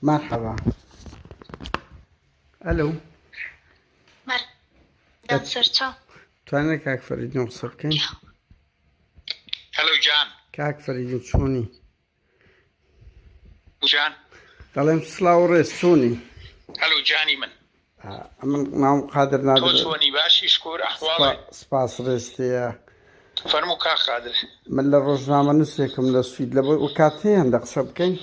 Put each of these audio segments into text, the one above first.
مەرحەبا ئەلو توانێت کاک فەریدون قسە بکەین هەلو جان کاک فەریدون چۆنی جان دەڵێم سڵاو ڕێز چۆنی هەلو جانی من ئەمن ناوم قادر تۆ نادر چۆنی باشی شکور ئەحواڵێ سپاس ڕێزتەیە فەرموو کاک قادر من لە ڕۆژنامە نووسێکم لە سوید لە بۆ کات هەیە هەندە قسە بکەین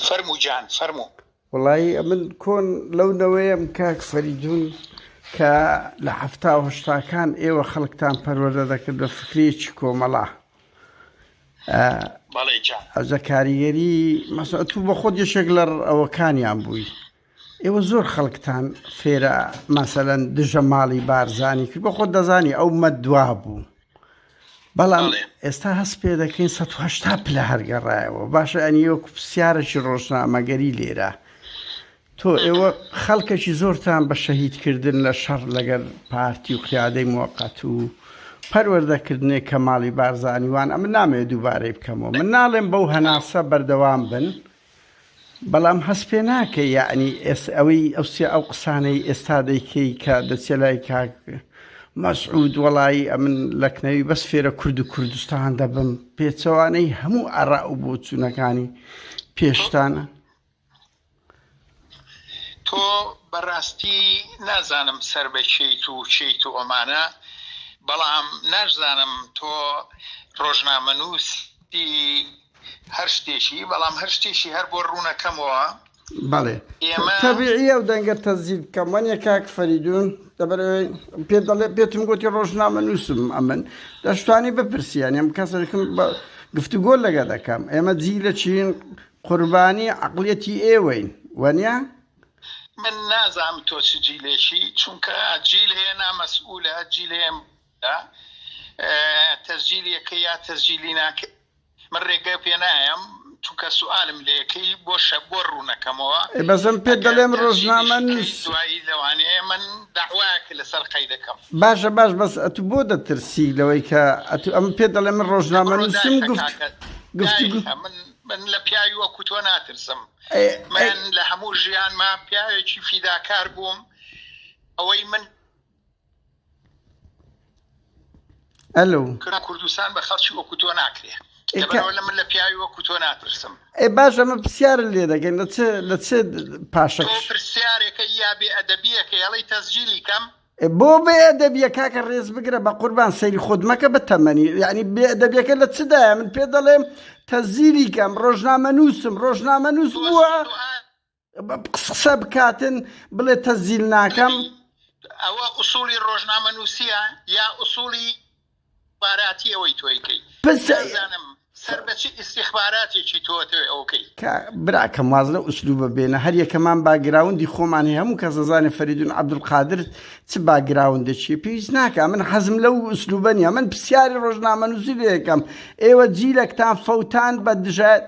فەرموو جان فەرموو. وەڵایی ئەمن کۆن لەو نەوەیەم کاک فەریدون کە لە حەفتا و هەشتاکان ئێوە خەڵکتان پەروەردە دەکرد بە فکرێکی کۆمەڵا بەڵێ جان. ئەوجا کاریگەری مەسە تو بە خۆت یەکێک لە ئەوەکانیان بووی ئێوە زۆر خەڵکتان فێرە مەسەلەن دژە ماڵی بارزانی کرد بە خۆت دەزانی ئەو مەدوا بوو بەڵام ئێستا هەست پێ دەکەین 180 پلە هەرگەڕایەوە باشە ئەنی وەکو پرسیارێکی ڕۆژنامەگەری لێرە تۆ ئێوە خەڵکێکی زۆرتان بە شەهیدکردن لە شەڕ لەگەر پارتی و قیادەی موقت و پەروەردەکردنێک کە ماڵی بارزانانی وان ئەمە نامەوێت دووبارەی بکەمەوە من ناڵێم بەو هەناسە بەردەوام بن بەڵام هەست پێ ناکەی یەعنی ئێس ئەوەی ئەو سێ ئەو قسانەی ئێستا دەیکەی کە دەچێ لای کاک مەسعود وەڵایی ئەمن لەکنەوی بەس فێرە کورد و کوردستان دەبم پێچەوانەی هەموو ئاراء و بۆچوونەکانی پێشتانە. تۆ بەڕاستی نازانم سەر بە کێیت و کێیت و ئەمانە بەڵام ناشزانم تۆ ڕۆژنامەنووسی هەر شتێکی بەڵام هەر شتێکی هەر بۆ ڕوونەکەمەوە بەڵێ ئێمە تەبیعیە ئەو دەنگە تەسجیل بکەم وەنیە کاک فەریدون لەبەرئەوەی پێت دەڵێ پێتم گوتی ڕۆژنامە نووسم ئەمن دەشتوانی بپرسی یانی ئەم کەسێکم بە گفتوگۆ لەگە دەکەم ئێمە جیلە چین قوربانی عەقڵیەتی ئێوەین وەنیە من نازانم تۆ چ جیلێکی چونکە جیل هەیە نامەسئولە جیل هەیە تەسجیلیەکەی یا تەسجیلی ناکەی من ڕێگە پێ نایەم چونکە سوالم لێکەی بۆ شە بۆ ڕوونەکەمەوە ئێ بەس من پێت ئەگەر دەڵێم تەسجیلیشی ڕۆژنامە کەی نووس دوایی لەوانەیە من دەعوایەک لەسەر قەیدەکەم. باشە باش بەس ئەتو بۆ دەترسی لەوەی کە ئەتو ئەمن پێت دەڵێم من ڕۆژنامە بڕۆ نووسم دایخە گفت کاکە گفتوگو دایخە من من لە پیاوی وەکو تۆ ناترسم ئەی ئەی من لە هەموو ژیانما پیاوێکی فیداکار بووم ئەوەی من ئەلو. کوردستان بە خەڵکی وەکو تۆ ناکرێ لەبەرئەوە لە من لە پیاوی وەکو تۆ ناترسم. ئێ باشە من پرسیارت لێ دەکەین لە چ لە چ پاشەکش. تۆ پرسیارێکە یا بێ ئەدەبیەکەی ئەڵێی تەسجیلی کەم. ئێ بۆ بێ ئەدەبیە کاکە ڕێز بگرە بە قوربان سەیری خۆت مەکە بە تەمەنی یعنی بێ ئەدەبیەکە لە چدایە من پێ دەڵێم تەسجیلی کەم ڕۆژنامەنووسم ڕۆژنامەنووس بووە. قسە بکاتن بڵێ تەسجیل ناکەم. ئەوە ئوسوڵی ڕۆژنامەنووسیە یا ئوسوڵی ئیستخباراتی ئەوەی تۆ ئەیکەی نازانم سەر بە چ ئیستیخباراتێکی تۆ ئەتەوێ ئەوە کەی. کا براکەم واز لەو ئوسلوبە بێنە هەر یەکەمان باگراوندی خۆمان هەیە هەموو کەس دەزانێ فەریدون عەبدولقادر چ باگراوندێکی پێویست ناکا من حەزم لەو ئوسلوبە نیە من پرسیاری ڕۆژنامەنووسی لێ ئەکەم ئێوە جیلەکتان فەوتان بە دژایەت.